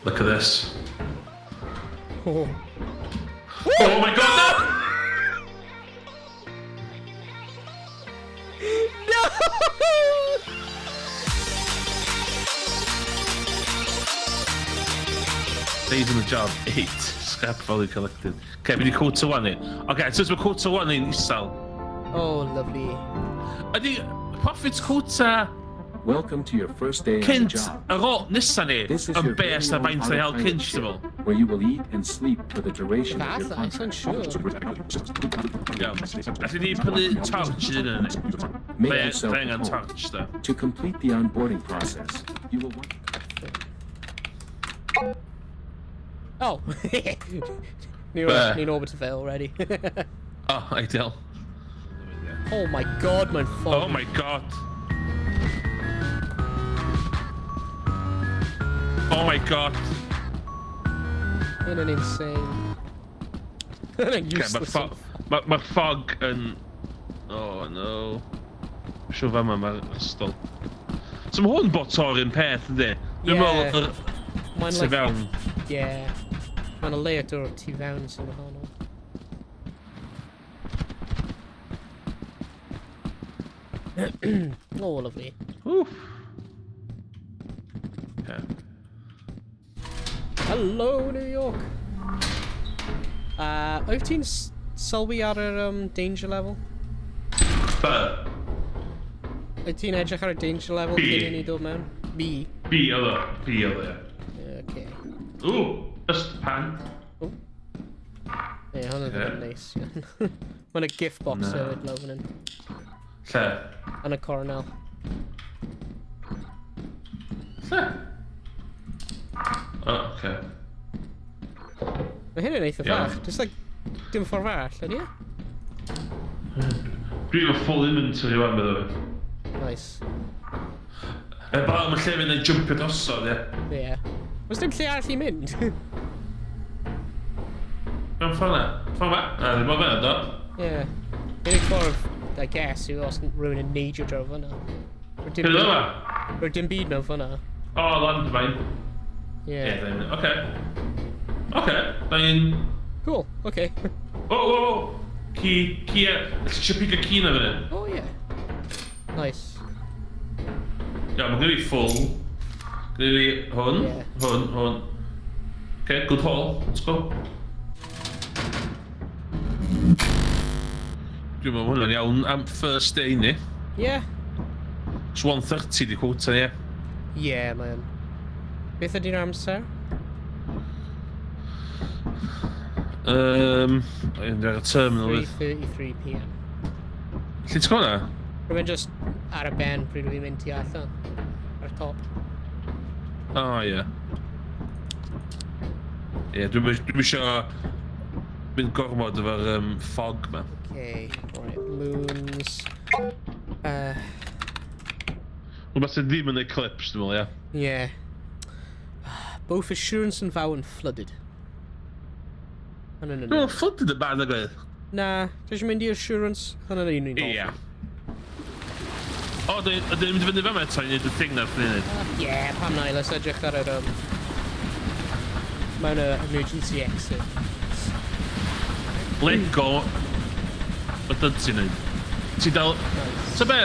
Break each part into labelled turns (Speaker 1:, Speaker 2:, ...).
Speaker 1: Look at this.
Speaker 2: Oh.
Speaker 1: Oh my God, no!
Speaker 2: No!
Speaker 1: Days on the job, 8. Scrap value collected. Okay, fi di quota 1 ni. Okay, so mae quota 1 ni'n isel.
Speaker 2: Oh, lovely.
Speaker 1: Ydy profit quota
Speaker 3: Welcome to your first day on the
Speaker 1: cynt
Speaker 3: job.
Speaker 1: ar ôl nesa ni
Speaker 3: This is
Speaker 1: yn
Speaker 3: your
Speaker 1: best
Speaker 3: very
Speaker 1: ar
Speaker 3: own
Speaker 1: faint o hel
Speaker 3: autopilot
Speaker 1: cynt,
Speaker 3: ship,
Speaker 1: dwi'n meddwl.
Speaker 3: where you will eat and sleep for the duration of your
Speaker 2: Fath, sa'n
Speaker 3: contract.
Speaker 2: siŵr.
Speaker 1: Iawn. Alli ni prynu torch i ddyn ni.
Speaker 3: Make
Speaker 1: Mae
Speaker 3: yourself
Speaker 1: mae angen
Speaker 3: at home.
Speaker 1: torch, da.
Speaker 3: To complete the onboarding process, you will want
Speaker 2: Oh.
Speaker 1: Be?
Speaker 2: Ni'n orbit of it already.
Speaker 1: Oh, ideal.
Speaker 2: Oh my God, mae'n fog.
Speaker 1: Oh my God. Oh my God.
Speaker 2: Hyn yn insane. Hyn yn
Speaker 1: Okay, mae'r
Speaker 2: useless.
Speaker 1: ffog, ma ffog yn... Oh no. Siw fama mae'r ystol. So mae hwn bot o'r un peth, yndi? Dwi'n
Speaker 2: Ie.
Speaker 1: meddwl yr
Speaker 2: Mae'n
Speaker 1: tu
Speaker 2: like,
Speaker 1: fewn.
Speaker 2: Yeah. Mae'n a layer o'r tu fewn sy'n wahanol. Oh, lovely.
Speaker 1: Wff. Okay.
Speaker 2: Hello, New York! Wyt ti'n sylwi ar yr danger level?
Speaker 1: B.
Speaker 2: Wyt ti'n edrych ar y danger level
Speaker 1: B.
Speaker 2: cyn i ni dod mewn? B.
Speaker 1: B oedd o. B oedd o, ie.
Speaker 2: Okay.
Speaker 1: Ww, dust pan.
Speaker 2: Oh. Ie, hwnna ddim yn
Speaker 1: Ie.
Speaker 2: neis. Mae'n y gift box
Speaker 1: Na.
Speaker 2: hefyd lawr fan hyn.
Speaker 1: Lle?
Speaker 2: Yn y cornel.
Speaker 1: Lle? O, oce.
Speaker 2: Mae hyn yn eitha
Speaker 1: Iawn.
Speaker 2: fach. Just like, dim ffordd arall, ydy e?
Speaker 1: Dwi efo full inventory wan, by the way.
Speaker 2: Nice.
Speaker 1: E, ba, mae lle fynd yn jumpio drosodd, ie.
Speaker 2: Ie. Oes dim lle arall i mynd?
Speaker 1: Mewn ffordd na. Ffordd ma? Na, ddim o fyna, do.
Speaker 2: Ie. Unig ffordd, I guess, yw os rhywun yn neidio draw fyna. Rwy'n dim
Speaker 1: Hyn
Speaker 2: byd,
Speaker 1: yma?
Speaker 2: rwy'n dim byd mewn fyna.
Speaker 1: O, landmine.
Speaker 2: Ie.
Speaker 1: Ie, da ni'n... Oce. Oce, da ni'n...
Speaker 2: Cool, okay.
Speaker 1: O, o, o! Ci, ci, e... Alli eisiau pigo ci na fyny?
Speaker 2: Oh, yeah. Nice.
Speaker 1: Ia, mae gen i full. Gen i hwn,
Speaker 2: Ie.
Speaker 1: hwn, hwn. Okay, good haul. Let's go. Dwi'n meddwl hwnna'n iawn am first day ni.
Speaker 2: Yeah.
Speaker 1: It's 1:30 di quota ni, ie.
Speaker 2: Yeah, mae'n. Beth ydy'r amser?
Speaker 1: Yn ar y terminal.
Speaker 2: 3:33 p.m.
Speaker 1: Lle ti'n gwybod hwnna?
Speaker 2: Rwy'n just ar y ben pryd dwi'n mynd tu allan. Ar y top.
Speaker 1: O, ie. Ie, dwi'n dwi eisiau mynd gormod efo'r fog ma.
Speaker 2: Okay, right, moons.
Speaker 1: Rhywbeth sydd ddim yn eclipse, dwi'n meddwl, ie.
Speaker 2: Yeah. Both Assurance and Vow and flooded. No, no,
Speaker 1: No,
Speaker 2: no.
Speaker 1: flooded y bad agwedd.
Speaker 2: Na, ti eisiau mynd i Assurance? Hwna'n un i'n
Speaker 1: Ie. O, dyn ni'n mynd i fyny fama eto i wneud y thing na wrth wneud.
Speaker 2: Yeah, pam na, let's edrych ar yr... Mewn y emergency exit.
Speaker 1: Lego. Y dyn ti'n neud. Ti dal...
Speaker 2: Nice.
Speaker 1: So be...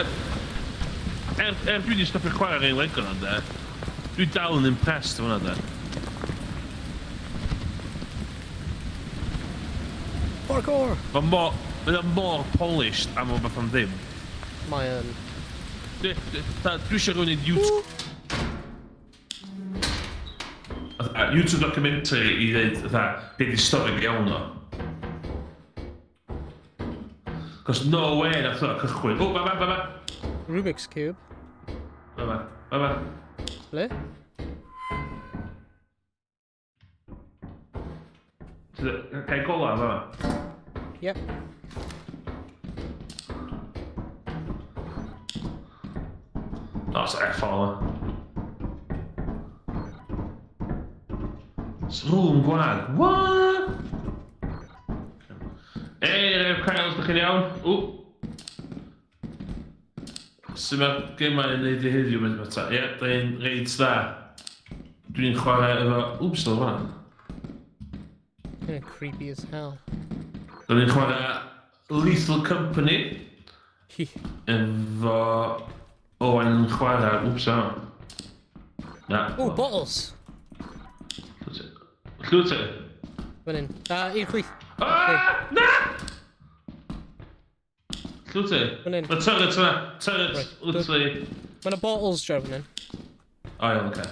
Speaker 1: Er dwi wedi stopio chwarae ein Lego na, de. Dwi dal yn impressed efo hwnna, de.
Speaker 2: Parkour!
Speaker 1: Mae o mor polished am rhywbeth am ddim.
Speaker 2: Mae yn...
Speaker 1: Dwi eisiau rhywun i YouTube... Fatha, YouTube documentary i ddeud, fatha, be di stori go iawn o. Cos no way nath o cychwyn. O, ba ba ba ba.
Speaker 2: Rubik's Cube.
Speaker 1: Ba ba ba ba.
Speaker 2: Ble?
Speaker 1: Cael gola, ba ba.
Speaker 2: Yep.
Speaker 1: O, it's F all. It's room gwag. What? Ei, Ref Kyles, dych chi'n iawn? Ww. Sut mae'r gemau yn neud i heddiw, mynd bata? Ie, da ni'n reit dda. Dwi'n chwarae efo... Wps, dod fan'na.
Speaker 2: Kind of creepy as hell.
Speaker 1: Da ni'n chwarae Lethal Company. Efo Owain yn chwarae... Wps, o. Na.
Speaker 2: Oh, bottles!
Speaker 1: Llw ti?
Speaker 2: Fan hyn. I'r chwith.
Speaker 1: Ah! Na! Llw ti?
Speaker 2: Fan hyn.
Speaker 1: Mae turret yna. Turret,
Speaker 2: Right.
Speaker 1: literally.
Speaker 2: Mae yna bottles draw fan hyn.
Speaker 1: O, iawn, oce.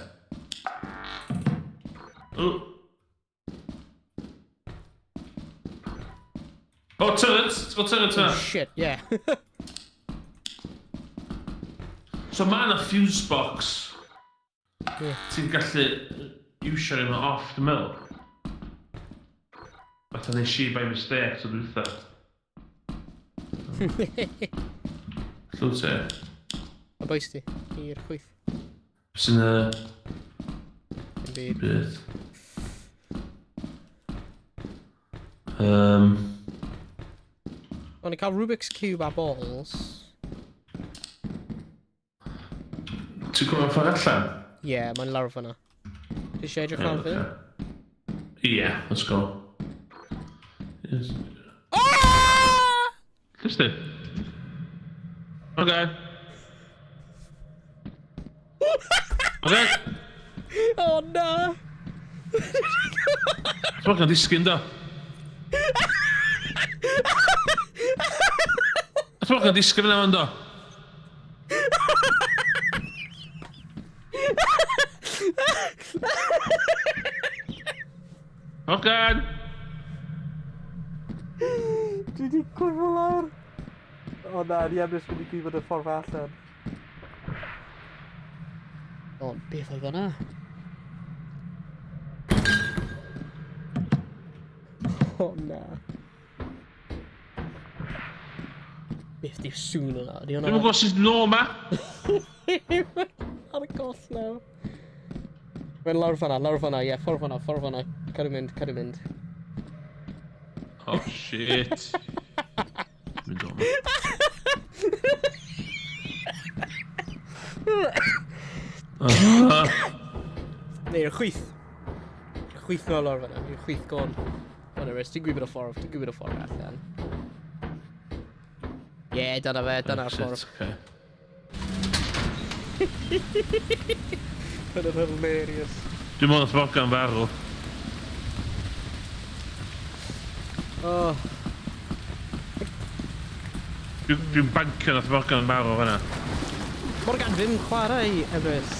Speaker 1: O. O, turret! Ti'n gweld turret yna?
Speaker 2: Oh, shit, yeah.
Speaker 1: So mae yna fuse box.
Speaker 2: Yeah.
Speaker 1: Ti'n gallu iwsio un off, dwi'n meddwl. Fatha nes i by mistake, so dwytha. Llw ti?
Speaker 2: A boes ti, i'r chwith.
Speaker 1: Sy'n y
Speaker 2: Dim byd.
Speaker 1: byd.
Speaker 2: O'n i cael Rubik's Cube a balls.
Speaker 1: Ti'n gwybod ffordd allan?
Speaker 2: Ie, yeah, mae'n lawr fyna. Ti eisiau edrych lawr fyna?
Speaker 1: Yeah, let's go. Yes.
Speaker 2: Ah!
Speaker 1: Llys di? Okay. Okay.
Speaker 2: Oh na!
Speaker 1: Ti'n gan disgyn do? Ti'n gan disgyn yna fan do? Morgan!
Speaker 2: Dwi wedi cwrdd lawr. O na, ni Emrys mynd i gwybod y ffordd allan. O, beth oedd hwnna? O na. Beth di'r sŵn hwnna? Di hwnna...
Speaker 1: Dwi'm yn gwybod sut nôl ma.
Speaker 2: Ar y goll nawr. Mae'n lawr fanna, lawr fanna, ie, ffordd fanna, ffordd fanna. Cadw mynd, cadw mynd.
Speaker 1: Oh shit. Mynd o'n.
Speaker 2: Neu, i'r chwith. I'r chwith nôl lawr fanna, i'r chwith gone. O'n Emrys, ti'n gwybod y ffordd, ti'n gwybod y ffordd allan. Ie, yeah, dyna fe, dyna'r ffordd.
Speaker 1: Okay.
Speaker 2: Dyna'n hilarious.
Speaker 1: Dwi'n meddwl nath Morgan farw.
Speaker 2: Oh,
Speaker 1: Dwi'n bancio nath Morgan farw fanna.
Speaker 2: Morgan ddim chwarae, Emrys.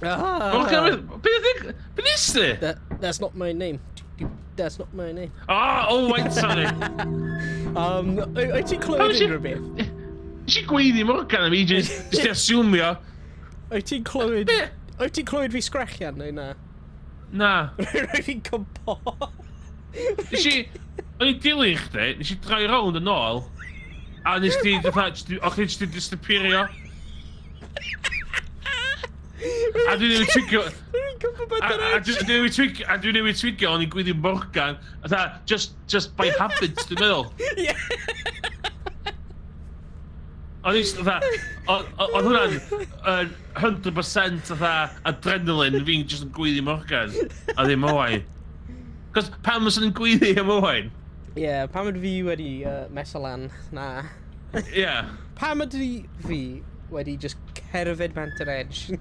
Speaker 2: Ah!
Speaker 1: Morgan, beth ydy... Beth is di?
Speaker 2: That's not my name. That's not my name.
Speaker 1: Oh, wait, sorry.
Speaker 2: Wyt ti'n clywed unrhyw beth?
Speaker 1: Nes i gweiddi Morgan am ages. Nes i asumio.
Speaker 2: Wyt ti'n clywed... Wyt ti'n clywed fi sgrechian neu na?
Speaker 1: Na.
Speaker 2: Rwy'n fi'n cympo.
Speaker 1: Nes i... O'n i dilyn chdi, nes i droi rownd yn ôl, a nes di, fatha, o chdi jyst di disappeario. A dwi newydd twigio...
Speaker 2: Rwy'n cympo beth
Speaker 1: A,
Speaker 2: yr
Speaker 1: a
Speaker 2: edge.
Speaker 1: dwi newydd twigio, a dwi newydd twigio, o'n i'n gweiddi Morgan, fatha, just by habit, dwi'n meddwl.
Speaker 2: Ie.
Speaker 1: O'n i just, fatha, oedd hwnna'n 100% fatha adrenaline fi'n just yn gweiddi Morgan, a ddim Owain. Cos pam fyswn i'n gweiddi am Owain?
Speaker 2: Ie, pam ydw fi wedi meso lan? Na.
Speaker 1: Ie. Yeah.
Speaker 2: Pam ydw fi wedi just cerdded bant yr edge?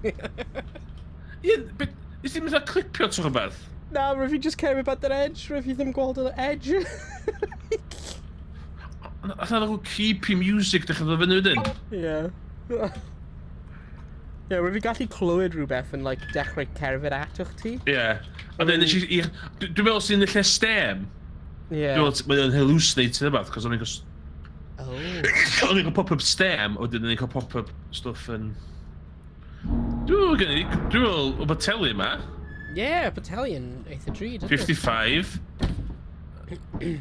Speaker 1: Ie, but nes ti'n mynd clipio trwy rhywbeth?
Speaker 2: Na, rwyf fi just cerdded bant yr edge. Rwyf fi ddim gweld yr edge.
Speaker 1: Fatha rhyw creepy music dechrau ddod fyny wedyn.
Speaker 2: Ie. Ie, rwyf fi gallu clywed rhywbeth yn like, dechrau cerdded atoch ti.
Speaker 1: Ie. A then nes i... Dwi'n meddwl sy'n y lle stem.
Speaker 2: Ie.
Speaker 1: Dwi'n meddwl mae'n hallucinate rhywbeth, cos o'n i'n cael...
Speaker 2: Oh.
Speaker 1: O'n i'n cael pop-up stem, a wedyn o'n i'n cael pop-up stuff yn... Dwi'n meddwl gen i... Dwi'n meddwl o boteli yma.
Speaker 2: Ie, yeah, battalion eitha drud, isn't it?
Speaker 1: 55,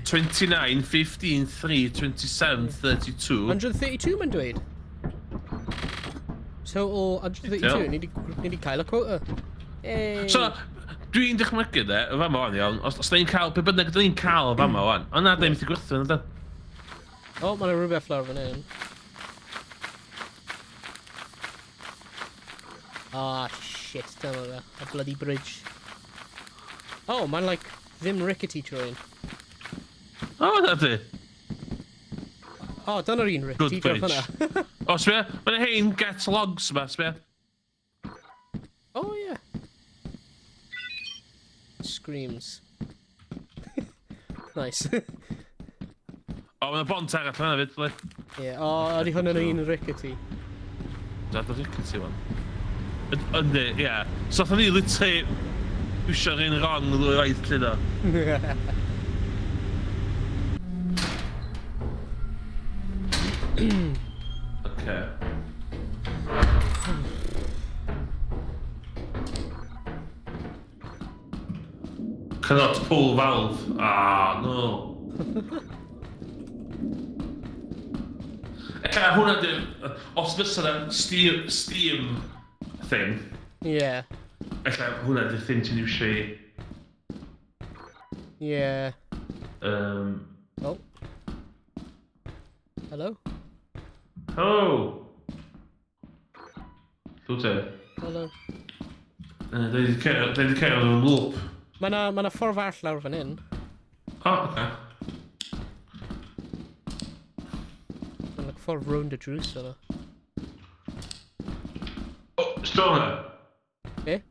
Speaker 1: 29, 15, 3, 27, 32.
Speaker 2: 132 mae'n dweud. Total 132,
Speaker 1: Iawn.
Speaker 2: ni di cael y quota. Yay.
Speaker 1: So, dwi'n dychmygu de, y fama wan, iawn, os da ni'n cael, be bynnag da ni'n cael y fama wan, ond na, da ni'n methu gwerthu yna, da.
Speaker 2: O, oh, mae'n rhywbeth lawr fan hyn. Ah, shit, dyma fe. A bloody bridge. Oh, mae'n like, ddim rickety trwy'n.
Speaker 1: O, na di.
Speaker 2: Oh, dyna'r un rickety
Speaker 1: Good
Speaker 2: drwy
Speaker 1: bridge.
Speaker 2: hwnna.
Speaker 1: O, sbia, mae'n hein get logs ma, sbia.
Speaker 2: Oh, yeah. Screams. Nice.
Speaker 1: O, mae'n bont arall yna fyd, le.
Speaker 2: Yeah, o, oh, ydy hwn yn un rickety.
Speaker 1: That the rickety one. Yndi, ie. So, nathon ni literally iwsio'r un wrong ddwy waith lle do. Okay. Cannot pull valve. Ah, no. Ella hwnna di... Os fysa na steam, steam thing,
Speaker 2: Yeah.
Speaker 1: ella hwnna di'r thing ti'n iwsio i...
Speaker 2: Yeah. Oh. Hello?
Speaker 1: Hello! Llw te.
Speaker 2: Hello.
Speaker 1: Da ni wedi cael yn loop.
Speaker 2: Mae na, ma na ffordd arall lawr fan hyn.
Speaker 1: O, oh, oce.
Speaker 2: Mae'n like, ffordd rownd y drws yna.
Speaker 1: O, sto hwnna?
Speaker 2: Be?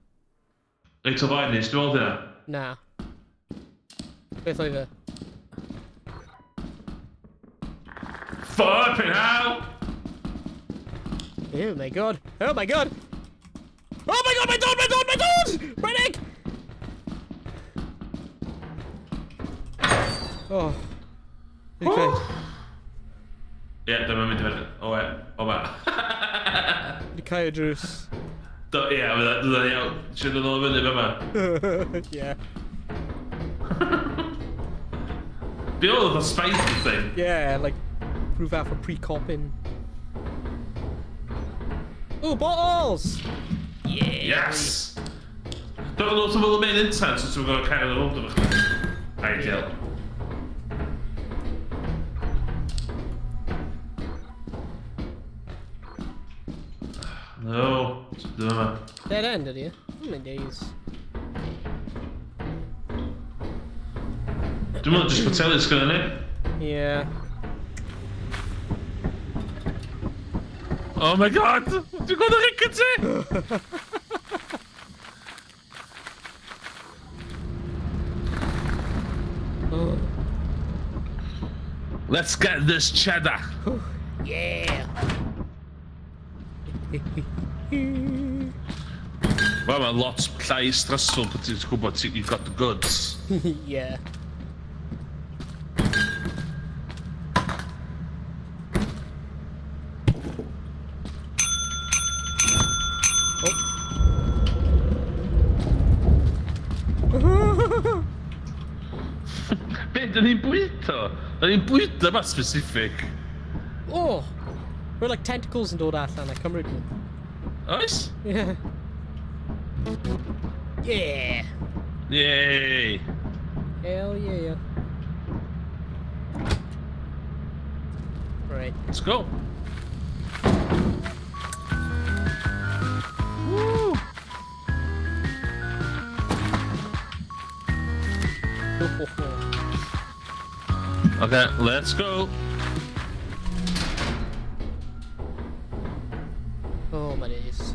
Speaker 1: Reit o flaen ni, sto weld hynna?
Speaker 2: Na. Beth oedd e?
Speaker 1: Flipping hell!
Speaker 2: Oh my god! Oh my god! Oh my god, my dod, my dod, my dod! Redeg! Oh. Okay.
Speaker 1: Ie, dyma mynd i fyny. O, e, o ma.
Speaker 2: Wedi cael y drws.
Speaker 1: Do, ie, fydda iawn. Siwr dod nôl i fyny fyma.
Speaker 2: Yeah.
Speaker 1: Be oedd y spider thing?
Speaker 2: Yeah, like, rhyw fath o pre-copping. Ooh, bottles! Yeah!
Speaker 1: Yes! Don't know some of the main intent, so we're going to carry the road efo chdi. Ideal. No, dyma yma.
Speaker 2: Dead end, ydy e? Oh my days.
Speaker 1: Dwi'n meddwl jyst potelu sgynna ni.
Speaker 2: Yeah.
Speaker 1: Oh my god! Dwi'n gweld y rickety!
Speaker 2: Oh.
Speaker 1: Let's get this cheddar!
Speaker 2: Yeah!
Speaker 1: Wel, mae'n lot llai stressful pan ti'n gwybod ti, you've got the goods.
Speaker 2: Yeah. Oh.
Speaker 1: Be, dyn ni'n bwydo? Dyn ni'n bwydo yma specific.
Speaker 2: Oh! We're like tentacles yn dod allan a cymryd nhw.
Speaker 1: Oes?
Speaker 2: Yeah. Yeah!
Speaker 1: Yay!
Speaker 2: Hell yeah. Right.
Speaker 1: Let's go. Woo! Okay, let's go.
Speaker 2: Oh my days.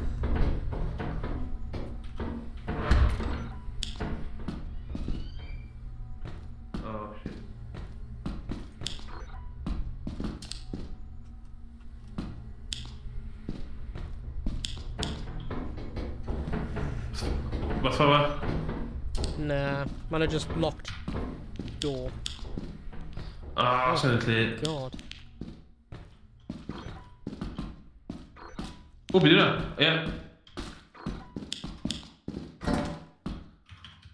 Speaker 1: Oh shit. Fath fama?
Speaker 2: Nah, man, I just locked door.
Speaker 1: Ah, oh, sy'n gallu...
Speaker 2: God.
Speaker 1: O, beth yna? Ie.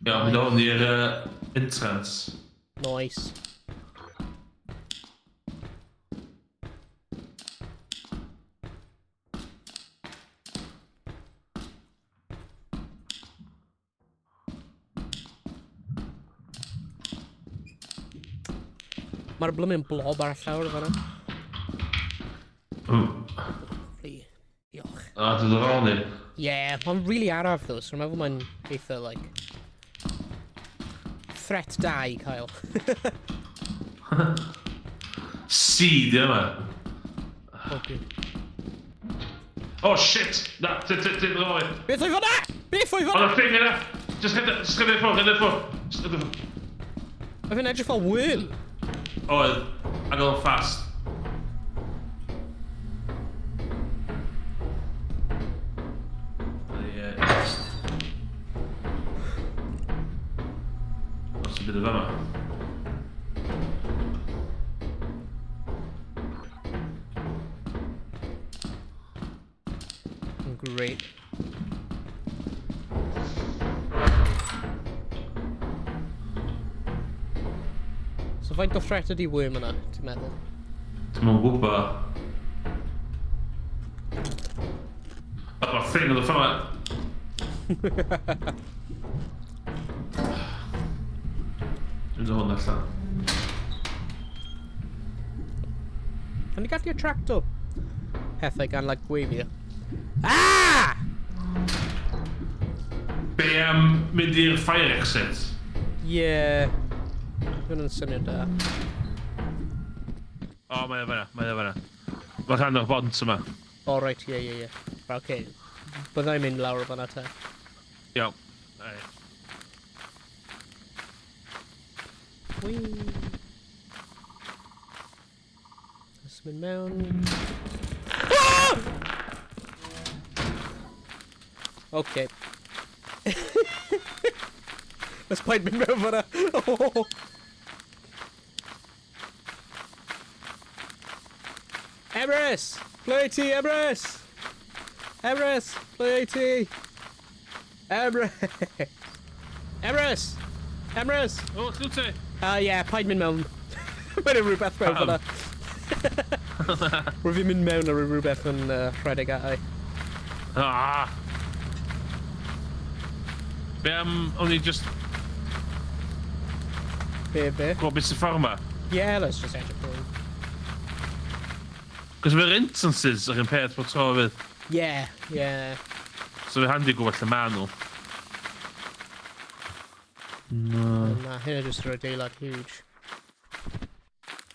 Speaker 1: Ia, mynd hwn i'r entrance.
Speaker 2: Nice. Mae'r blymyn blob ar y llawr fan'na.
Speaker 1: Mm.
Speaker 2: Lovely. Diolch.
Speaker 1: A, dwi'n dod ni.
Speaker 2: Yeah, mae'n really araf though, so rwy'n meddwl mae'n eitha, like, threat da i cael.
Speaker 1: C di yma.
Speaker 2: Oh, good.
Speaker 1: Oh shit! Na, ti, ti, ti, ti,
Speaker 2: Beth oedd hwnna? Beth oedd
Speaker 1: Oedd
Speaker 2: hwnna?
Speaker 1: y thing yna! Just rhedeg, just rhedeg ffwrdd, rhedeg ffwrdd. Just rhedeg ffwrdd.
Speaker 2: Oedd e'n edrych fel worm.
Speaker 1: Oedd. Ac oedd o'n fast. Ie, just... Os yw'n byd o fama.
Speaker 2: Great. So faint o threat ydi worm yna, ti'n meddwl?
Speaker 1: Dwi'm yn gwybod. O, mae'r thing oedd y fama. Dwi'n dod hwn allan.
Speaker 2: Yn i gallu attracto pethau gan, like, gweiddi? Ah!
Speaker 1: Be am mynd i'r fire exit?
Speaker 2: Yeah. Hwn yn syniad da.
Speaker 1: O, mae o fan'na, mae o fan'na. Mae rhan o'r bont yma.
Speaker 2: Oh, right, yeah. Right, okay. Byddai'n mynd lawr o fan'na te.
Speaker 1: Iawn. Right.
Speaker 2: Whee! Let's mynd mewn. Ah! Okay. Let's paid mynd mewn fan'na. Oh. Emrys! Play ti, Emrys! Emrys! Play ti! Emrys! Emrys! Emrys!
Speaker 1: O, llw ti?
Speaker 2: Yeah, paid mynd mewn. Mae'n rhywbeth mewn
Speaker 1: Pam?
Speaker 2: fan'na. Rwy'n fi'n mynd mewn ar rhywbeth yn rhedeg at i.
Speaker 1: Ah! Be am, o'n i just
Speaker 2: Be, be?
Speaker 1: gweld beth sy'n ffordd yma?
Speaker 2: Yeah, let's just edrych for him.
Speaker 1: Cos mae'r entrances yr un peth bod tro fydd.
Speaker 2: Yeah.
Speaker 1: So fe'n handi gwybod lle maen nhw. No.
Speaker 2: Na, hynna jyst yr adeilad huge.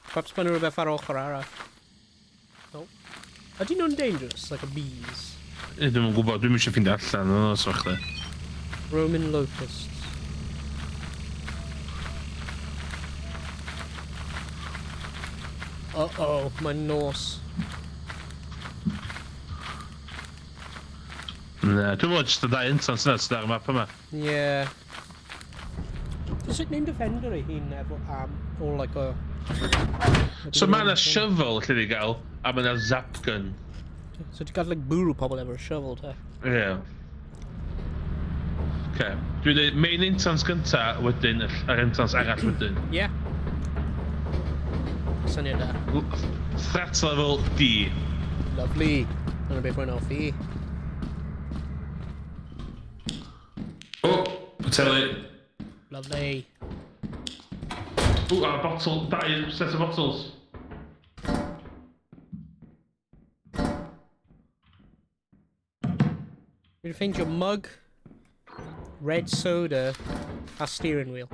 Speaker 2: Perhaps maen nhw rhywbeth ar ochr arall. No. Ydy nhw'n dangerous, like a bees?
Speaker 1: Dwi'm yn gwybod, dwi'm eisiau ffeindio allan yn os o'ch chdi.
Speaker 2: Roman locusts. Uh-oh, mae'n nos.
Speaker 1: Na, dwi'n meddwl jyst y ddau entrance yna sydd ar y map yma.
Speaker 2: Yeah. Does it name defender ei hun efo am, or like a...
Speaker 1: So mae yna shovel lle di gael, a mae yna zap gun.
Speaker 2: So ti'n gael like bwrw pobl efo'r shovel te?
Speaker 1: Ie. Yeah. Okay. Dwi'n dweud main entrance gynta, wedyn yr entrance arall wedyn.
Speaker 2: Yeah. Syniad da.
Speaker 1: Threat level D.
Speaker 2: Lovely. Dyna beth rwy'n hoffi.
Speaker 1: O, oh, poteli.
Speaker 2: Lovely.
Speaker 1: O, a bottle, dau set of bottles.
Speaker 2: Dwi'n ffeindio mug, red soda, a steering wheel.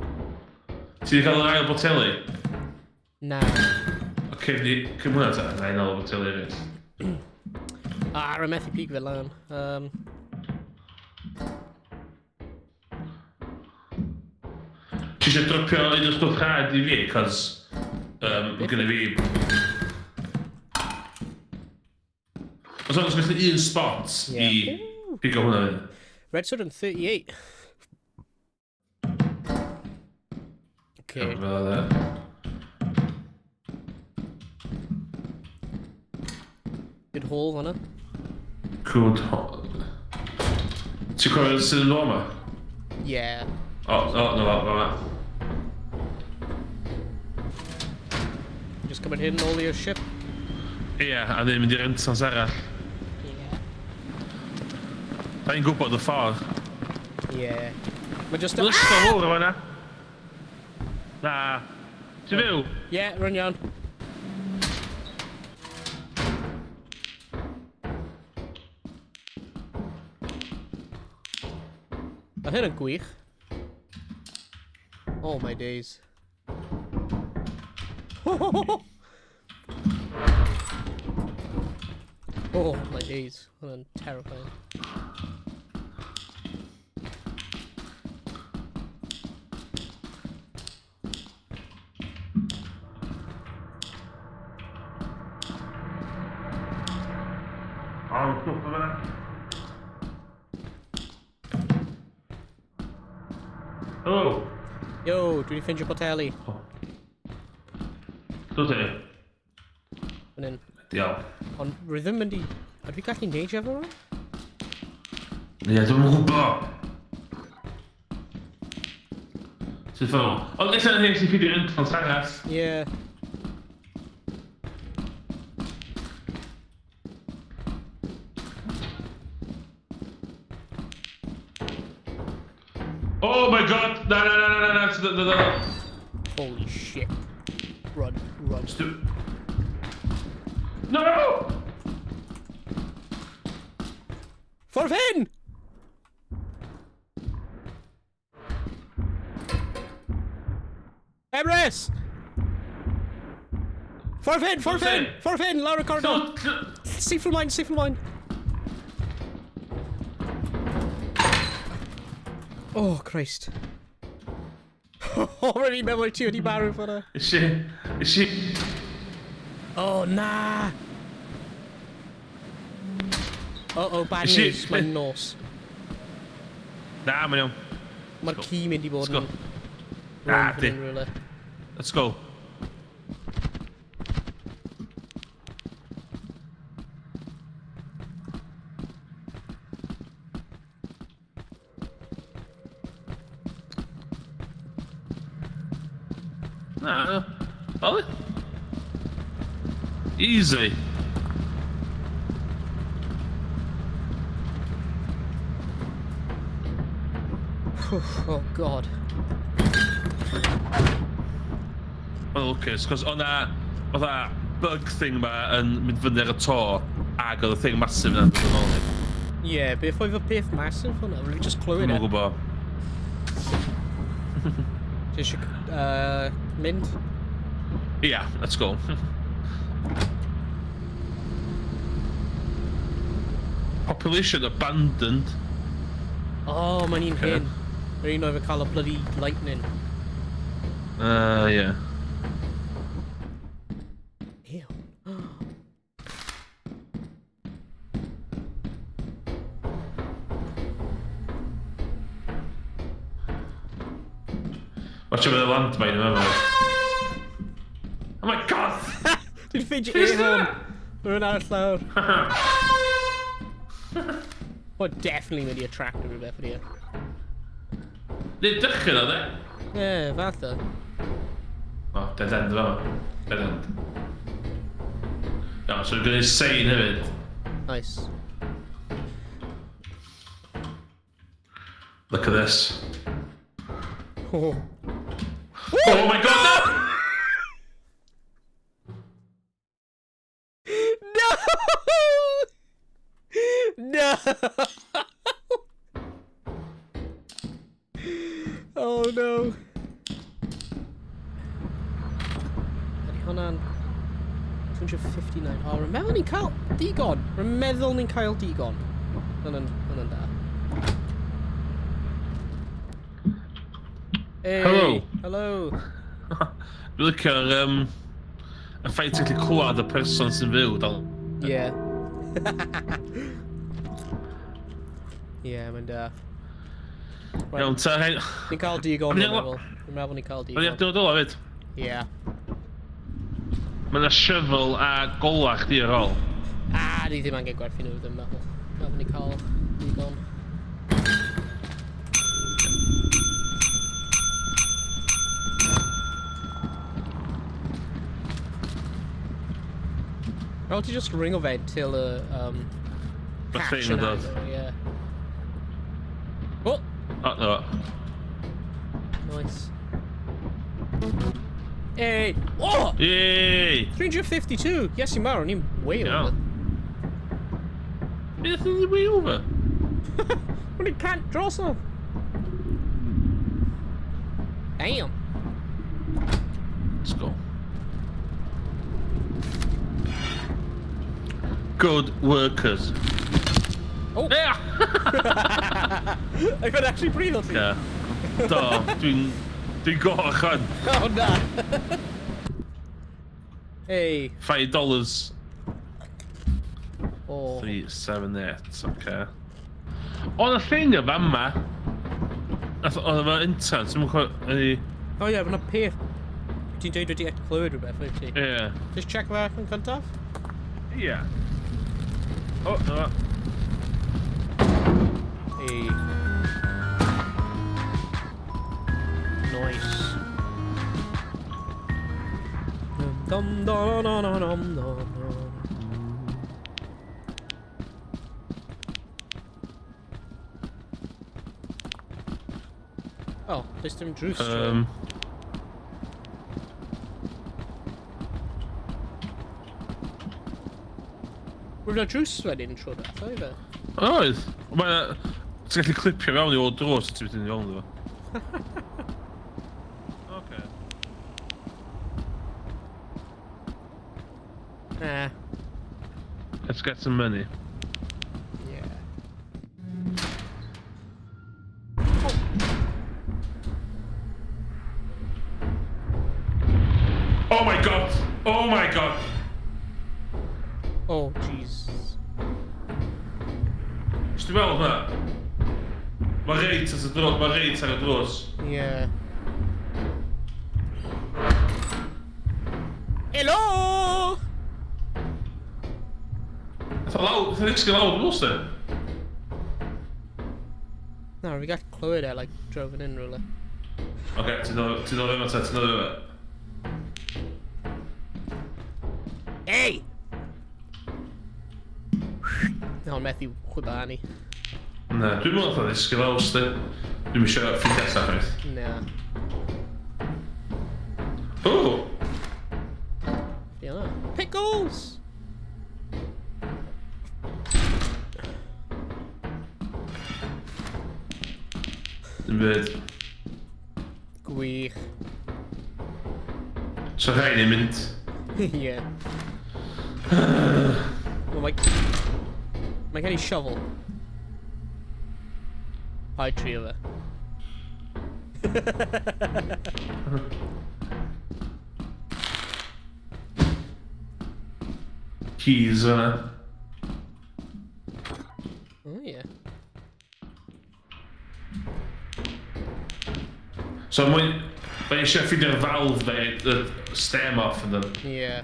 Speaker 1: Ti wedi cael yr ail boteli?
Speaker 2: Na.
Speaker 1: Oce, okay, cym hwnna ta, na i nôl y boteli hefyd.
Speaker 2: Ah, rwy'n methu pig fe lan.
Speaker 1: Ti eisiau dropio un o'r stwff rhad i fi, cos mae gynna fi... Os oes felly un spot i pigo hwnna fyny.
Speaker 2: Red soda yn 38. Okay.
Speaker 1: Fel oedd e.
Speaker 2: Good haul fanna.
Speaker 1: Good haul. Ti'n cofio sydd yn ôl yma?
Speaker 2: Yeah.
Speaker 1: O, o, no, fo, fo.
Speaker 2: Just come and hit all your ship.
Speaker 1: Ie, a ddim mynd i'r entrance arall.
Speaker 2: Yeah.
Speaker 1: Da ni'n gwybod y ffordd.
Speaker 2: Yeah. Mae just...
Speaker 1: Mae'n ysgol fawr o fan'na. Na. Ti'n fyw?
Speaker 2: Yeah, rwy'n iawn. Mae hyn yn gwych. Oh my days. Oh my days. Hwnna'n terrifying.
Speaker 1: O, stwff o fyna. Hello.
Speaker 2: Yo, dwi wedi ffindio poteli.
Speaker 1: Dwi ti?
Speaker 2: Fan hyn.
Speaker 1: Diolch.
Speaker 2: Ond rwy ddim mynd i... Ydw i gallu neud efo rwan?
Speaker 1: Ie, dwi'n gwybod. Sy'n ffôn. Ond ella na hyn sy'n ffeindio entrance arall.
Speaker 2: Ie.
Speaker 1: Oh my god! Na, na, na, na, na, na, na, na, na.
Speaker 2: Holy shit. Run, run.
Speaker 1: No!
Speaker 2: Ffordd hyn! Emrys! Ffordd hyn, ffordd hyn, ffordd hyn, lawr y corridor. Syth ymlaen, syth ymlaen. Oh, Christ. Oh, rydyn ni'n meddwl ti wedi marw fyna.
Speaker 1: Is she... Is she...
Speaker 2: Oh, na! Oh, bad news. Mae'n nos.
Speaker 1: Na, mae'n iawn.
Speaker 2: Mae'r ci mynd i bod
Speaker 1: Let's go.
Speaker 2: yn...
Speaker 1: Na,
Speaker 2: rownd
Speaker 1: di.
Speaker 2: fan hyn rywle.
Speaker 1: Let's go. Na, Ollie. Easy.
Speaker 2: Oh, God.
Speaker 1: Mae'n lwcus, cos o'na fatha bug thing ma yn mynd fyny ar y to, ac oedd y thing massive yna'n dod yn ôl ni.
Speaker 2: Ie, yeah, beth oedd y peth massive hwnna? Rwy'n just clywed
Speaker 1: Dwi'm
Speaker 2: e.
Speaker 1: yn gwybod.
Speaker 2: Ti eisiau mynd?
Speaker 1: Yeah, let's go. Population abandoned.
Speaker 2: Oh, mae'n un
Speaker 1: Ocê.
Speaker 2: hyn. Yr un oedd yn cael y bloody lightning.
Speaker 1: Yeah.
Speaker 2: Ew.
Speaker 1: Watch out for the landmine yma. Oh my god!
Speaker 2: Dwi'n ffeindio
Speaker 1: Who's
Speaker 2: air horn.
Speaker 1: that?
Speaker 2: Rwy'n ar y llawr. Well, definitely mynd i attract rhywbeth ydi e.
Speaker 1: Nid dychryn o, de?
Speaker 2: Ie, fatha.
Speaker 1: Oh, dead end yma. Dead end. Iawn, so dwi'n gwneud sein hefyd.
Speaker 2: Nice.
Speaker 1: Look at this.
Speaker 2: Oh.
Speaker 1: Oh my god, no!
Speaker 2: No! No! Oh no. Ydy hwnna'n 259. Oh, rwy'n meddwl ni'n cael digon. Rwy'n meddwl ni'n cael digon. Hwnna'n da. Hey,
Speaker 1: Hello.
Speaker 2: Hello.
Speaker 1: Dwi'n licio'r y ffaith ti'n gallu clywed y person sy'n fyw dal.
Speaker 2: Yeah. Yeah, mae'n da. Right.
Speaker 1: Iawn, ta, hei.
Speaker 2: Ni'n cael digon,
Speaker 1: Am
Speaker 2: dwi'n
Speaker 1: ni-
Speaker 2: meddwl. Dwi'n meddwl ni'n cael
Speaker 1: Mae'n
Speaker 2: digon.
Speaker 1: i'n dod ola fyd.
Speaker 2: Yeah.
Speaker 1: Mae yna shovel a gola chdi ar ôl.
Speaker 2: Ah, ni ddim angen gwerthu nhw, ddim meddwl. Meddwl ni'n cael digon. Rhaid ti just ringo fe till y
Speaker 1: Y
Speaker 2: hatch
Speaker 1: thing yn
Speaker 2: yn
Speaker 1: dod.
Speaker 2: agor, yeah. Oh!
Speaker 1: O, no.
Speaker 2: Nice. Hey! Oh!
Speaker 1: Yay!
Speaker 2: 352! Yes, you mawr, ni'n way
Speaker 1: Yeah.
Speaker 2: over.
Speaker 1: Beth ydy way over?
Speaker 2: O'n i'n cant drosodd! Damn!
Speaker 1: Let's go. Good workers.
Speaker 2: Oh!
Speaker 1: Yeah!
Speaker 2: I could actually breathe on ti.
Speaker 1: Yeah. Do, dwi'n... Dwi'n goch on.
Speaker 2: Oh, na. Hey.
Speaker 1: $5.
Speaker 2: Oh.
Speaker 1: 3, 7, 8, oce. Oedd y thing y fama. Oedd yma intan, ti'n mwyn chwarae...
Speaker 2: Oh ie, yeah, mae'na peth. Ti'n dweud wedi clywed rhywbeth, wyt ti?
Speaker 1: Ie.
Speaker 2: Just check fe yn cyntaf?
Speaker 1: Ie. O, na.
Speaker 2: Hey. Nice. Dum dum dum dum dum dum dum. Oh, does dim drws. Roedd na drws wedyn trwy beth, oedd e?
Speaker 1: Oedd. Mae... Ti'n gallu clipio fewn i o'r drws ti'n mynd i fewn iddo fo. Oce.
Speaker 2: Eh,
Speaker 1: Let's get some money.
Speaker 2: Yeah.
Speaker 1: Oh my God! Oh my God!
Speaker 2: Oh, jeez.
Speaker 1: Ti'n weld hwnna? Mae reit at y drws, mae reit ar y drws.
Speaker 2: Yeah. Hello!
Speaker 1: Nath o lawr, nath o ddisgyn lawr drws e.
Speaker 2: Na, fi gallu clywed e, like, drove yn unrhyw le.
Speaker 1: Oce, ti'n dod ti'n dod yma ta, ti'n dod yma.
Speaker 2: Hey! Na, methu chwibanu.
Speaker 1: Na, dwi'n meddwl nath o ddisgyn lawr, sti. Dwi'n eisiau ffeindio allan chwaith.
Speaker 2: Na.
Speaker 1: O!
Speaker 2: Fi yna. Pickles!
Speaker 1: Dim byd.
Speaker 2: Gwych.
Speaker 1: So rhaid ni mynd.
Speaker 2: Yeah. Well, mae gen i shovel. Paid trio fe.
Speaker 1: Keys yna.
Speaker 2: Oh, yeah.
Speaker 1: So mae'n... Mae eisiau ffeindio'r valve de, y stem off yn dyn.
Speaker 2: Yeah.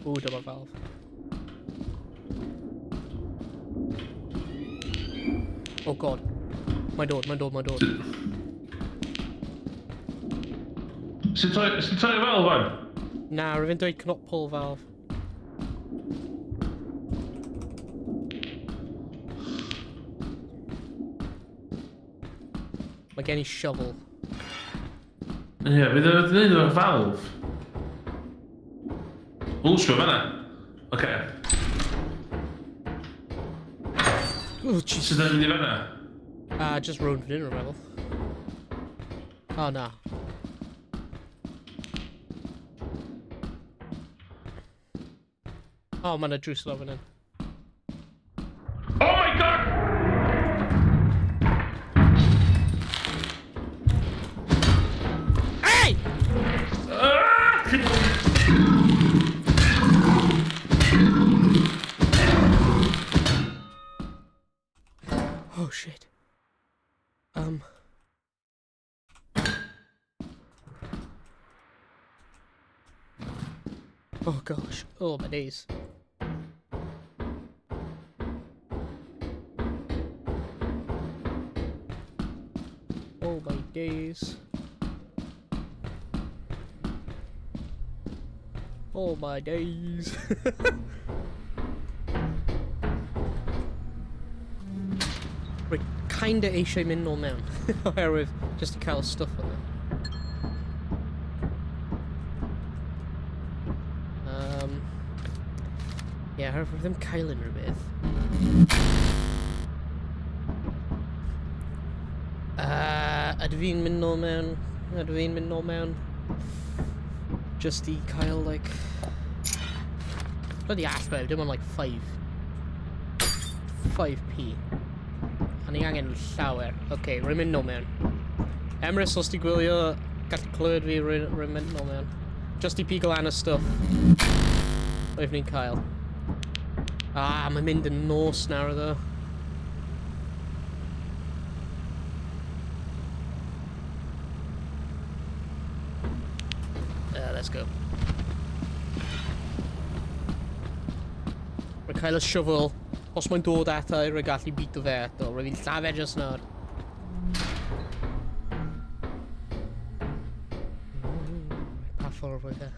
Speaker 2: Ooh, dyma valve. Oh God. Mae'n dod, mae'n dod, mae'n dod.
Speaker 1: Sy'n torri valve fan?
Speaker 2: Na, rwy'n dweud cannot pull valve. Mae gen i shovel.
Speaker 1: Ie, yeah, fydd o'n gwneud efo'r valve. O, sio fan'na. Oce.
Speaker 2: Oh, Jesus.
Speaker 1: Sut yn mynd i fan'na?
Speaker 2: Just rownd fan hyn, rwy'n meddwl. Oh, na. Oh, mae yna drws lawr fan hyn.
Speaker 1: Oh my God!
Speaker 2: Hey!
Speaker 1: Ah!
Speaker 2: Oh, shit. Oh, gosh. Oh, my days. Oh, my days. Oh, my days. Rwy kinda eisiau mynd nôl mewn. Oherwydd just i cael stwff yna. Yeah, oherwydd ddim cael unrhyw beth. Ydw fi'n mynd nôl mewn? Ydw fi'n mynd nôl mewn? Just i cael, like... Bloody allwedd, dim ond, like, 5. 5p. A ni angen llawer. Oce, okay, rwy'n mynd nôl mewn. Emrys, os ti gwylio, gallu clywed fi, rwy'n mynd nôl mewn. Just i pigo lan y stwff. Roedd ni'n cael. Ah, mae'n mynd yn nos nawr, ddo. Let's go. Rwy'n cael y shovel. Os mae'n dod ata i, rwy'n gallu bito fe eto. Rwy'n fi'n llafer just nawr. Pa ffordd roedd e?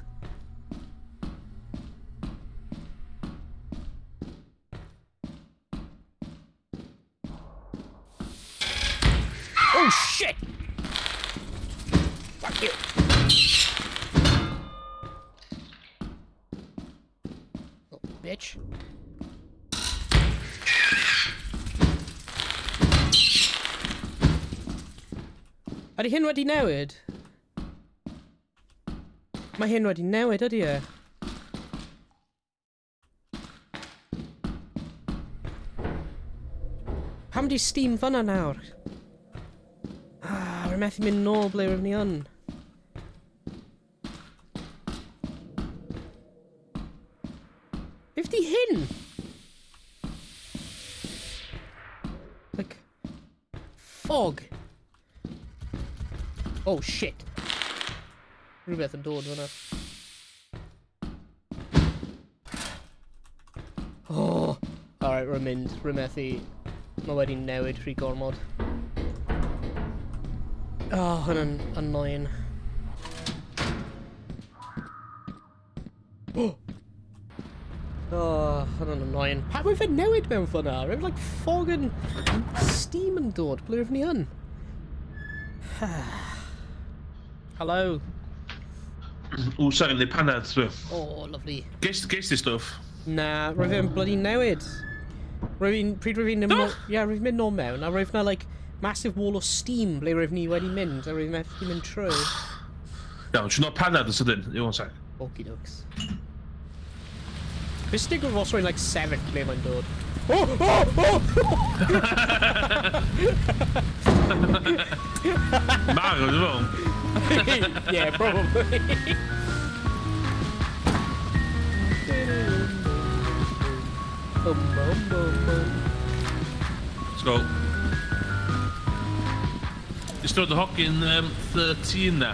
Speaker 2: Oh shit! Fuck you! Little bitch. Ydy hyn wedi newid? Mae hyn wedi newid, ydy e? Pam di Steam fyna nawr? Ah, rwy'n methu mynd nôl ble rwy'n ni yn. Beth di hyn? Like, fog. Oh shit. Rhywbeth yn dod fyna. Oh! Alright, rwy'n mynd. Rwy'n methu. Mae wedi newid rhy gormod. Oh, hwnna'n annoying. Oh! Oh, hwnna'n annoying. Pa mae fe newid mewn fyna? Rwy'n like fog yn steam yn dod. Ble rwy'n ni yn? Hello.
Speaker 1: Ww, sorry, neu panad, dwi.
Speaker 2: Oh, lovely.
Speaker 1: Ges ti stwff?
Speaker 2: Na, roedd fe'n bloody newid. Roedd fi'n, pryd roedd fi'n...
Speaker 1: Do?
Speaker 2: Ie, roedd fi'n mynd nôl mewn, a roedd na, like, massive wall o steam ble roedd ni wedi mynd, a roedd methu mynd trwy.
Speaker 1: Iawn, ti'n panad yn sydyn. Iawn, sec.
Speaker 2: Okie dokes. Beth sy'n digwydd os rwy'n, like, sefyll ble mae'n dod? Oh, oh, oh!
Speaker 1: Marw, dwi'n meddwl.
Speaker 2: Yeah, probably. Bum, bum, bum, bum.
Speaker 1: Let's go. Ystod y hogyn 13 na.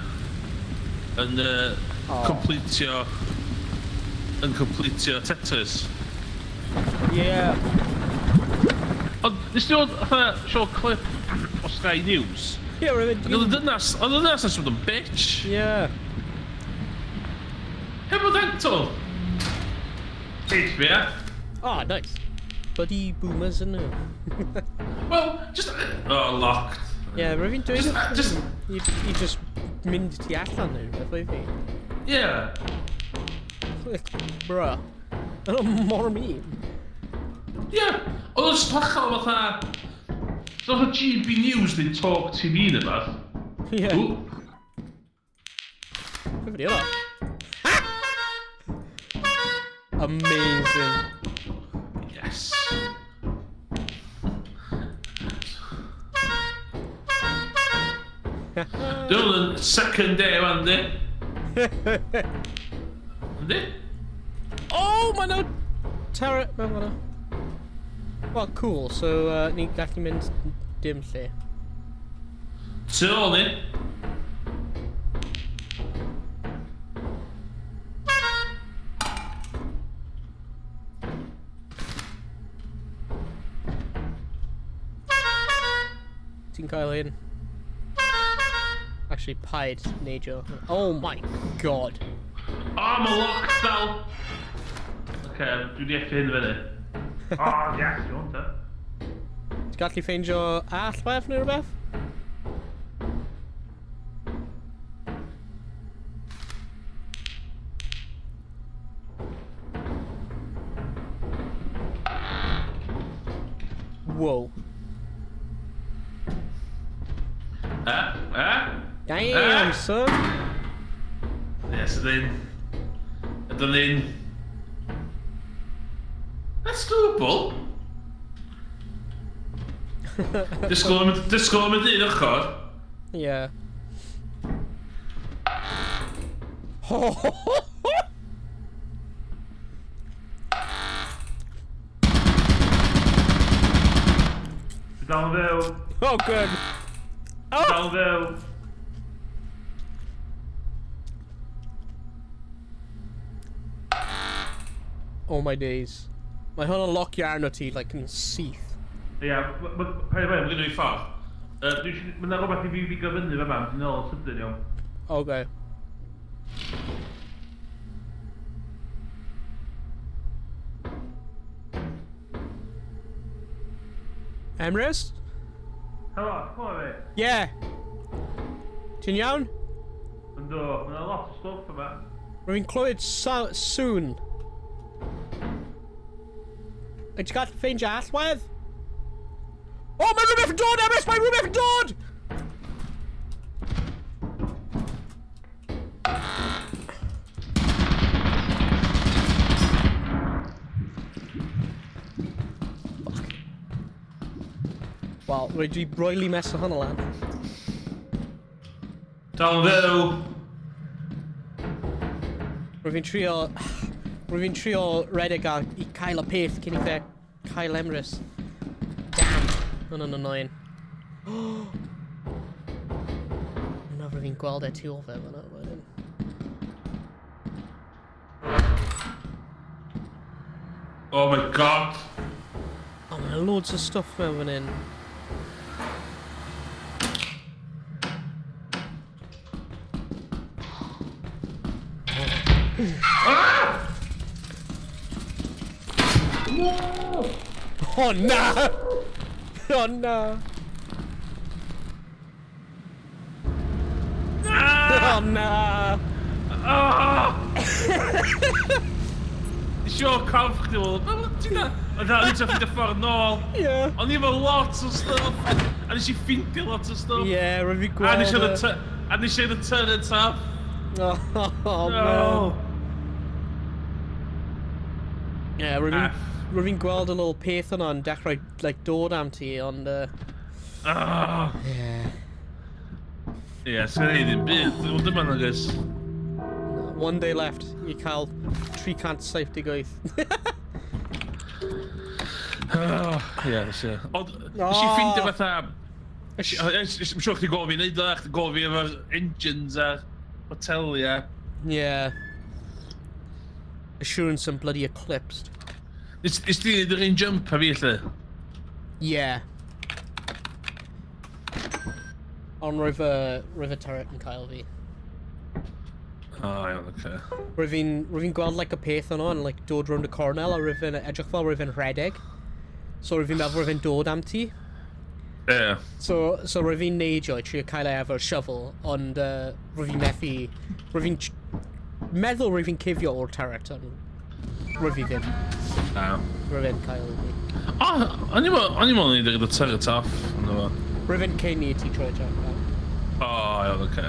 Speaker 1: Yn
Speaker 2: Oh.
Speaker 1: completio Tetris.
Speaker 2: Yeah.
Speaker 1: Ond nes ti weld fatha show clip o Sky News?
Speaker 2: Yeah, roedd
Speaker 1: Oedd y dynas yn sôn yn bitch.
Speaker 2: Yeah.
Speaker 1: Heb o dental. Bitch fi, ia?
Speaker 2: Oh, nice. Bloody boomers yn nhw.
Speaker 1: Well, just... Oh, locked.
Speaker 2: Yeah, roedd fi'n dweud
Speaker 1: Just-
Speaker 2: I just mynd tu allan nhw, beth oedd fi.
Speaker 1: Yeah.
Speaker 2: Like, bruh. Yna mor mean.
Speaker 1: Yeah. Oedd o'n just hollol fatha... So fatha GB News neu Talk TV neu beth.
Speaker 2: Yeah.
Speaker 1: Ww.
Speaker 2: Beth ydi hwnna? Amazing.
Speaker 1: Yes. Dwi'n yn second day wan, di? Yndi?
Speaker 2: Oh, mae nhw... Turret mewn fan'na. Well, cool. So, ni'n gallu mynd dim lle.
Speaker 1: Tu ôl ni.
Speaker 2: Ti'n cael un. Actually, paid neidio. Oh my god.
Speaker 1: Oh, mae locked dal. Oce, dwi wedi effi hyn fyny. Oh, yes, you want it.
Speaker 2: Ti'n gallu ffeindio allwedd neu rhywbeth? Whoa.
Speaker 1: Eh? Eh?
Speaker 2: Damn, son!
Speaker 1: Yes, ydyn. Ydyn ni'n... That's doable. Disgwyl am y dyn ochr.
Speaker 2: Yeah. Ho ho ho ho!
Speaker 1: Dwi dal yn fyw.
Speaker 2: Oh, good. Oh!
Speaker 1: Dal yn fyw.
Speaker 2: Oh my days. Mae hwn yn locio arno ti, like, yn syth.
Speaker 1: Ie, paid â poeni, mae gen i fi ffordd. Mae yna rhywbeth i fi bigo fyny fama, dwi'n ôl sydyn iawn.
Speaker 2: Okay. Emrys?
Speaker 1: Helo, ti'n clywed fi?
Speaker 2: Yeah. Ti'n iawn?
Speaker 1: Yndw, mae yna lot o stwff yma.
Speaker 2: Rwy'n clywed sŵn. Wyt ti'n gallu ffeindio allwedd? O, mae rhywbeth yn dod, Emrys! Mae rhywbeth yn dod! Fuck. Wel, rwy wedi roili mess o hwnna lan.
Speaker 1: Dal yn fyw.
Speaker 2: Rwy fi'n trio redeg a i cael y peth cyn i fe cael Emrys. Damn. Hwnna'n annoying. Yna rwy fi'n gweld e tu ôl fe fan'na wedyn.
Speaker 1: Oh my God.
Speaker 2: Oh, mae loads o stuff mewn fan hyn.
Speaker 1: Ah!
Speaker 2: Oh na! Oh na!
Speaker 1: Ah!
Speaker 2: Oh na!
Speaker 1: Ah! Nes i weld corff chdi fel, ti'n da? Ond na, nes i ffeindio ffordd nôl.
Speaker 2: Yeah.
Speaker 1: O'n i efo lot o stuff. A nes i ffeindio lot o stuff.
Speaker 2: Yeah, rwy'n fi
Speaker 1: A
Speaker 2: gweld
Speaker 1: nes i
Speaker 2: e.
Speaker 1: a nes i oedd y turret off.
Speaker 2: Oh,
Speaker 1: No.
Speaker 2: man. Yeah, rwy'n
Speaker 1: Ah.
Speaker 2: rwy fi'n gweld y little peth yna yn dechrau like, dod am ti, ond...
Speaker 1: Ah.
Speaker 2: Yeah.
Speaker 1: Ie, sgen i ddim byd. Dwi'n dyma nag oes.
Speaker 2: No, one day left i cael 378.
Speaker 1: Ah, Ie, nes i. Ond, nes i ffeindio fatha... Mae'n siŵr chdi gofio fi neud o, chdi gofio fi efo'r engines a hotelia.
Speaker 2: Yeah. Assurance and bloody eclipsed.
Speaker 1: Nes ti neud yr un jump a fi, lle?
Speaker 2: Yeah. Ond roedd y turret yn cael fi.
Speaker 1: O, iawn, oce.
Speaker 2: Roedd fi'n gweld like, y peth yno yn like, dod rownd y cornel a roedd fi'n edrych fel roedd fi'n rhedeg. So roedd fi'n meddwl roedd fi'n dod am ti.
Speaker 1: Ie.
Speaker 2: So roedd fi'n neidio i trio cael e efo'r shovel, ond roedd fi'n methu... Roedd fi'n meddwl roedd fi'n cuddio o'r turret, ond roedd fi ddim.
Speaker 1: Na.
Speaker 2: Roedd fi'n cael fi.
Speaker 1: O, o'n i'n meddwl o'n i'n dod y turret off. Ynddo fo.
Speaker 2: Roedd fi'n cyn i ti troi turret off.
Speaker 1: O, iawn, oce.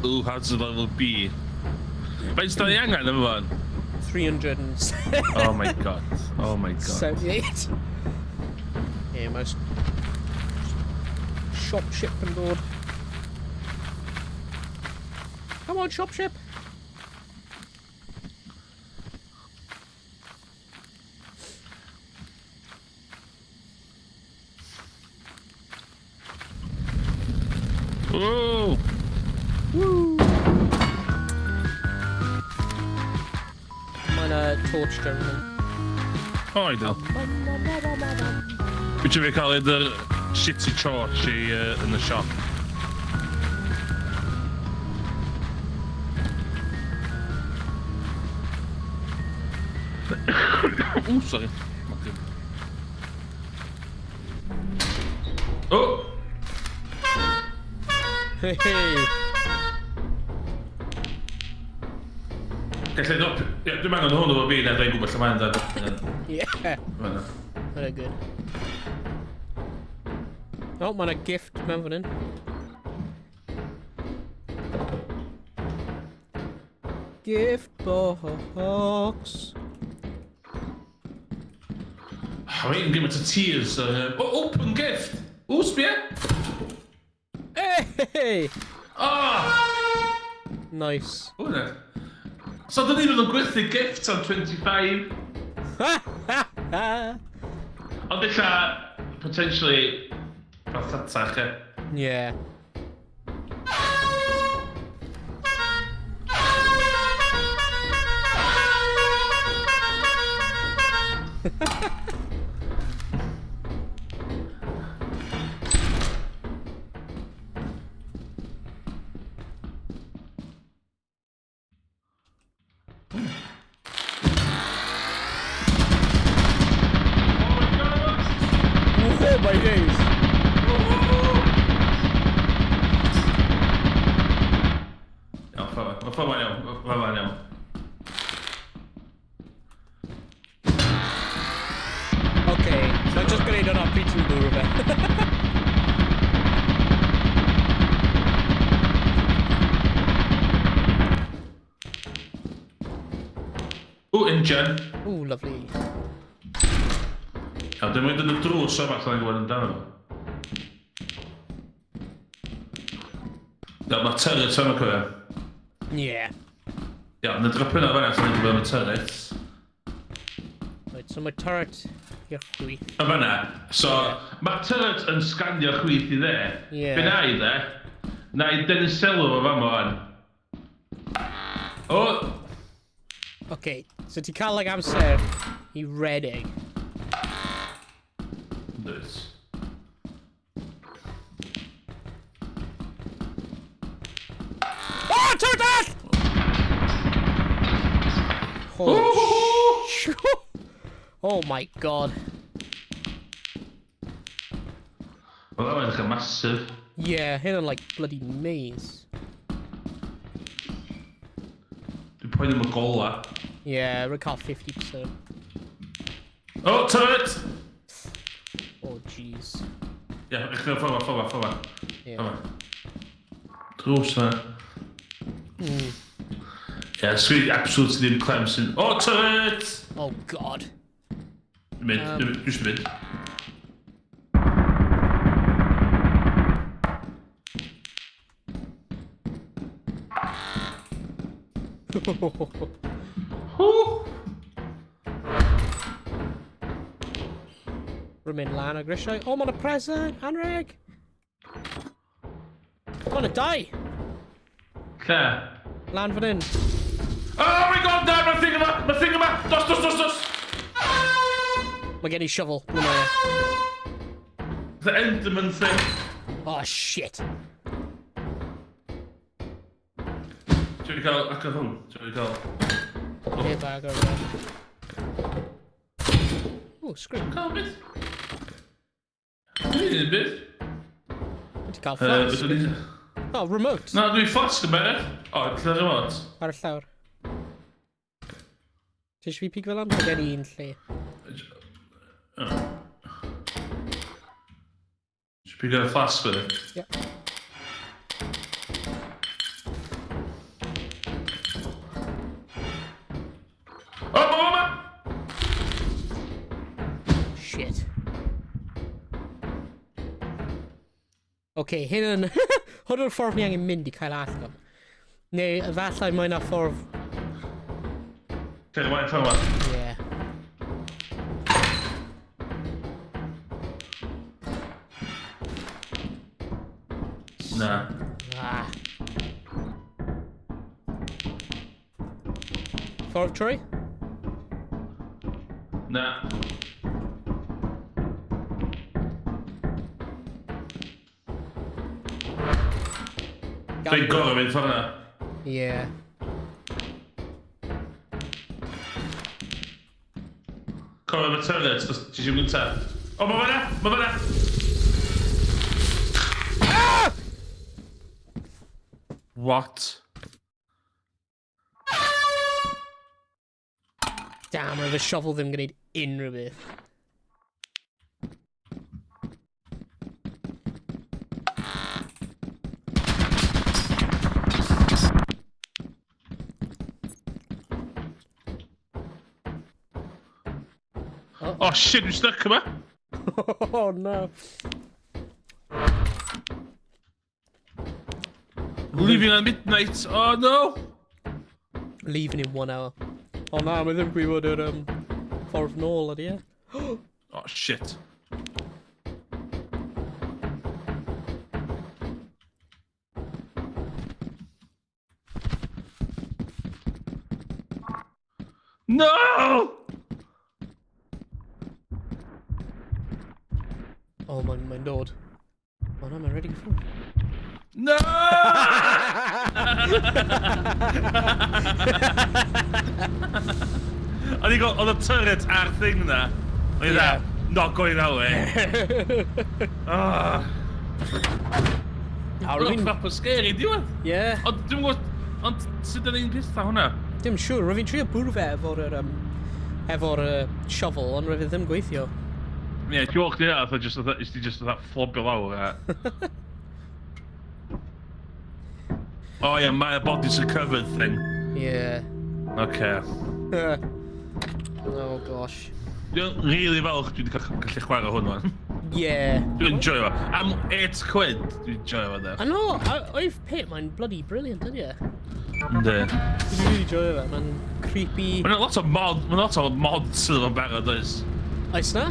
Speaker 1: Ooh, hazard level B. Faint da ni angen efo fan?
Speaker 2: 378.
Speaker 1: Oh my God. Oh my God.
Speaker 2: Ie, mae'r shop ship yn dod. Come on, shop ship!
Speaker 1: Whoa!
Speaker 2: Woo! Mae'n a torch gentleman.
Speaker 1: O, ideal. Wyt ti fi cael yr shitty torch i yn y shop? Ooh, sorry. Okay. Oh!
Speaker 2: Hey, hey!
Speaker 1: Gallai drop... Ie, dwi'n angen hwn efo fi, na dwi'n gwybod lle mae'n dad.
Speaker 2: Yeah! Very good. Oh, mae yna gift mewn fan hyn. Gift box.
Speaker 1: I'm eating gymaint o tears. Oh, open gift! Ooh, sbia!
Speaker 2: Hey!
Speaker 1: Oh!
Speaker 2: Nice.
Speaker 1: O, na. So, dyn ni'n mynd yn gwerthu gifts am 25.
Speaker 2: Ha ha ha!
Speaker 1: Ond ella, potentially, fel llatach, e.
Speaker 2: Yeah. Oh my days!
Speaker 1: Iawn, ffordd ma, ffordd ma iawn, ffordd ma iawn.
Speaker 2: Okay, so just gwneud hwnna pryd ti'n bwrw fe.
Speaker 1: Ooh, injan.
Speaker 2: Ooh, lovely.
Speaker 1: Iawn, dwi'n mynd yn y drws yma, allan i'n gwybod amdano fo. Iawn, mae turret yma, cofio.
Speaker 2: Yeah.
Speaker 1: Iawn, na dropio yna fan'na, allan i'n gwybod am y turret.
Speaker 2: Right, so mae turret i'r chwith.
Speaker 1: Y fan'na. So, mae turret yn sganio chwith i dde.
Speaker 2: Ie.
Speaker 1: Be na i dde? Na i dynnu sylw fo fama wan. O!
Speaker 2: Okay, so ti'n cael like amser i redeg.
Speaker 1: Dwyt.
Speaker 2: Oh, turret arall! Holy sh... Oh my god.
Speaker 1: Wel, that edrych yn massive.
Speaker 2: Yeah, hyn yn like bloody maze.
Speaker 1: Dwi'n poeni am y gola.
Speaker 2: Yeah, rwy'n cael 50%.
Speaker 1: Oh, turret!
Speaker 2: Oh, jeez.
Speaker 1: Ie, yeah, eich ffordd ma, ffordd ma, ffordd ma.
Speaker 2: Yeah.
Speaker 1: Ffordd ma. Drws na. Ie, sgwyd absolutely ddim clem sy'n... Oh, turret!
Speaker 2: Oh god.
Speaker 1: Dwi'n mynd, dwi'n mynd, dwi'n mynd. Hw!
Speaker 2: Rwy'n mynd lan o grisiau. Oh, mae'n a present! Anreg! Mae'n a dau!
Speaker 1: Lle?
Speaker 2: Lan fan hyn.
Speaker 1: Oh my god, na, mae'r thing yma! Mae'r thing yma! Dos, dos, dos, dos!
Speaker 2: Mae gen i shovel. Ble mae e?
Speaker 1: The Enderman thing.
Speaker 2: Oh, shit.
Speaker 1: Ti'n wedi cael agor hwn? Ti'n wedi cael...
Speaker 2: Okay, bag o'r fe. Oh, screen.
Speaker 1: Cael beth? Dwi'n un beth.
Speaker 2: Wedi cael flask. Oh, remote.
Speaker 1: Na, dwi'n flask yn beth. O, lle remote?
Speaker 2: Ar y llawr. Ti eisiau fi pigo fel lan? Mae gen i un lle.
Speaker 1: Eisiau pigo y flask fyny?
Speaker 2: Yeah.
Speaker 1: O, ma, ma, ma!
Speaker 2: Shit. Okay, hyn yn... Hwn yw'r ffordd ni angen mynd i cael allan. Neu, efallai mae yna ffordd...
Speaker 1: Lle ymlaen ffordd yma?
Speaker 2: Yeah.
Speaker 1: Na.
Speaker 2: Ah. Ffordd trwy?
Speaker 1: Na. Dwi'n gorau mynd ffordd yna.
Speaker 2: Yeah.
Speaker 1: Cofio am y turret, os ti eisiau gynta. O, mae fan'na! Mae fan'na!
Speaker 2: Ah!
Speaker 1: What?
Speaker 2: Damn, roedd y shovel ddim gwneud unrhyw beth.
Speaker 1: Oh shit, dwi'n stuck yma.
Speaker 2: Oh no.
Speaker 1: Leaving at midnight. Oh no!
Speaker 2: Leaving in 1 hour. O na, mae ddim gwybod yr ffordd nôl ydy e.
Speaker 1: Oh shit. No!
Speaker 2: Oh, mae'n dod. O na, mae'n ready i ffwrdd.
Speaker 1: No! O'n i'n gweld, oedd y turret a'r thing na. O'n i'n dda, not going that way. Ah.
Speaker 2: Na,
Speaker 1: Oedd o'n
Speaker 2: rwy'n
Speaker 1: proper scary, diwedd.
Speaker 2: Yeah.
Speaker 1: Ond dwi'n gwybod, ond sut yna un peth hwnna?
Speaker 2: Dim siŵr, rwy'n fi'n trio bwrw fe efo'r shovel, ond rwy'n fi ddim gweithio.
Speaker 1: Ie, ti'n gweld chdi na, fatha just, fatha, just, just fatha flobio lawr a... Oh yeah, my body's a covered thing.
Speaker 2: Yeah.
Speaker 1: Okay.
Speaker 2: Oh gosh.
Speaker 1: Dwi'n really falch dwi wedi cael gallu chwarae hwn wan. Dwi'n enjoy fo. Am £8, dwi'n enjoy fo de.
Speaker 2: I know, I've pit, mae'n bloody brilliant, ydy e?
Speaker 1: Yndi.
Speaker 2: Dwi'n really enjoy fe, mae'n creepy.
Speaker 1: Mae'n lot o mod, mae'n lot o mods sydd o'n barod oes.
Speaker 2: Oes na?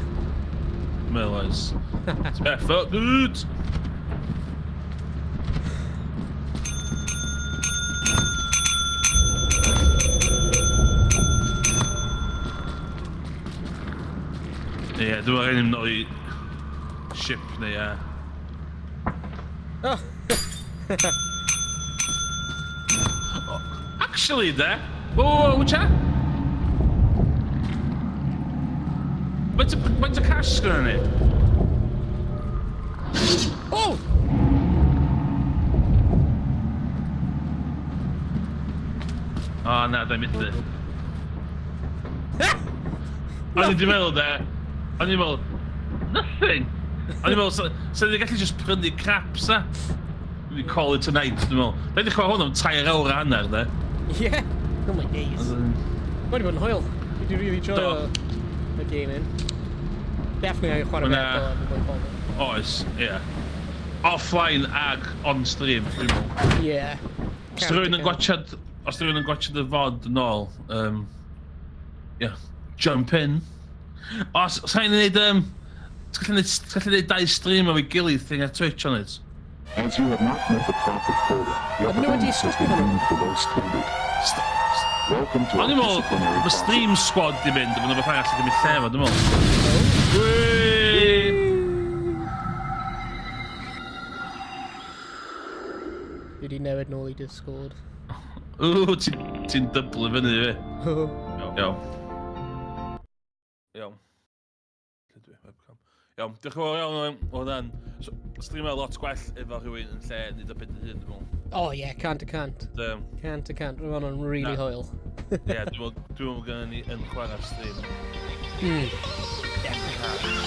Speaker 1: Mae'n oes. It's beth, oh, dude! Ie, yeah, dwi'n rhaid i'n nôl i ship neu ie.
Speaker 2: Oh.
Speaker 1: Oh, actually, de. Whoa, whoa, whoa, cha? Faint o cash sgynnon ni?
Speaker 2: Oh!
Speaker 1: O, na, da i'n mynd. O'n i 'di meddwl, de. O'n i'n meddwl, nothing. O'n i'n meddwl, so ni'n gallu just prynu craps, na? We call it a night, dwi'n meddwl. Da i 'di chwarae hwn am 3 awr a hanner, de.
Speaker 2: Yeah. Oh my days. Mae wedi bod yn hwyl. Dwi wedi really joio y game in. Definitely angen chwarae fe eto efo mwy pobl.
Speaker 1: Oes, ie. Offline ag on stream, dwi'n meddwl.
Speaker 2: Yeah.
Speaker 1: Os rhywun yn gwachad, os rhywun yn gwachad y VOD yn ôl, yeah, jump in. Os, os rhaid i wneud, ti'n gallu neud dau stream efo'i gilydd thing ar Twitch on it?
Speaker 3: As you have not met the profit quota, your
Speaker 2: I've no idea
Speaker 3: performance has been deemed below standard. Welcome to
Speaker 1: O'n
Speaker 3: our
Speaker 1: i'n meddwl,
Speaker 3: disciplinary
Speaker 1: mae
Speaker 3: process.
Speaker 1: stream squad di mynd, a ma'n beth arall i gymryd lle fo, dwi'n meddwl. Whee!
Speaker 2: Dwi wedi newid nôl i Discord.
Speaker 1: Ww, ti'n dyblu fyny fi. Iawn. Iawn. Lle dwi? Webcam. Iawn, diolch yn fawr iawn o hwnna'n. So, streamio lot gwell efo rhywun yn lle nid o byd yn hun, dwi'n meddwl.
Speaker 2: Oh yeah, cant y cant. 100%. Roedd hwnna'n really
Speaker 1: Na.
Speaker 2: hwyl.
Speaker 1: Ie, dwi'n meddwl gynnu ni yn chwarae stream.
Speaker 2: Definitely.